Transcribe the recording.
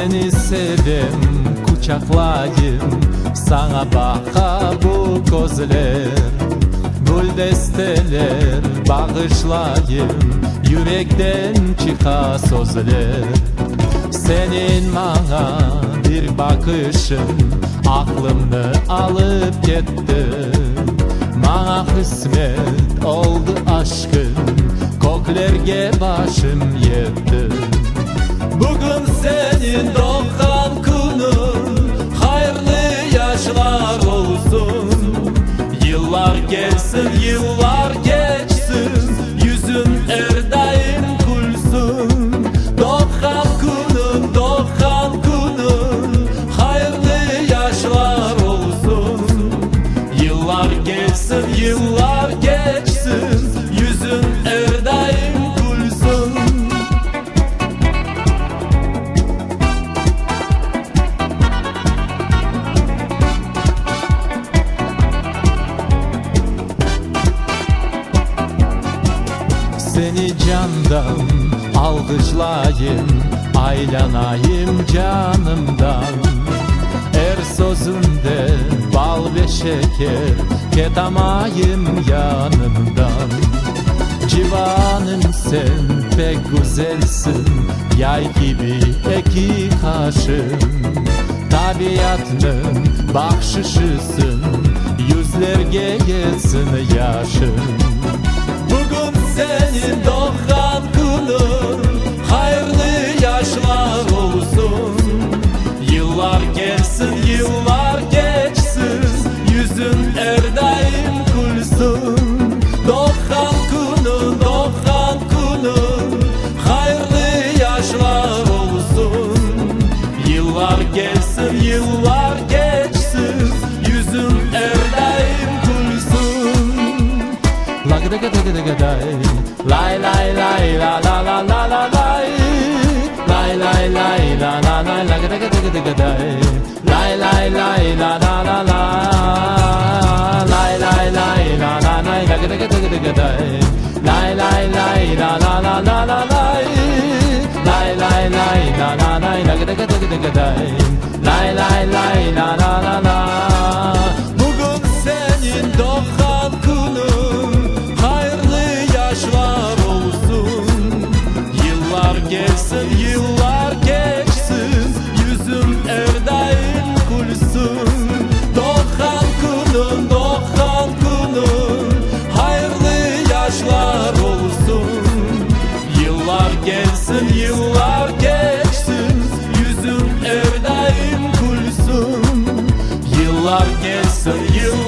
Seni sevem, quçaqlayım, Saña baqa bu közler. Gül desteler bağışlayım, Yürekten çıqa sözler. Seniñ maña bir baqışıñ Aqlımnı alıp ketti. Maña qısmet oldı aşqıñ, Köklerge başım yetti. Bugün seniñ doğğan künüñ, Hayırlı yaşlar olsun. Yıllar kelsin, yıllar keçsin, Yüzüñ er daim külsün. Doğğan künüñ, doğğan künüñ, Hayırlı yaşlar olsun. Yıllar kelsin, yıllar keçsin, Yüzüñ er daim külsün. Seni candan alğışlayım, Aylanayım canımdan. Er sözüñde bal ve şeker, Ketamayım yanıñdan. Civanım sen, pek güzelsiñ, Yay kibi eki qaşıñ. Tabiatnıñ bahşışısıñ, Yüzlerge yetsin yaşıñ. Bugün seniñ doğğan künüñ, Hayırlı yaşlar olsun. Yıllar kelsin, yıllar keçsin, Yüzüñ er daim külsün. Doğğan künüñ, doğğan künüñ, Hayırlı yaşlar olsun. Yıllar kelsin, yıllar keçsin, Yüzüñ er daim külsün. Bugün seniñ doğğan künüñ, Hayırlı yaşlar olsun. Yıllar kelsin, yıllar keçsin, Yüzüñ er daim külsün. Doğğan künüñ, doğğan künüñ, Hayırlı yaşlar olsun. Yıllar kelsin, yıllar keçsin, Yüzüñ er daim külsün. Yıllar kelsin, yıllar.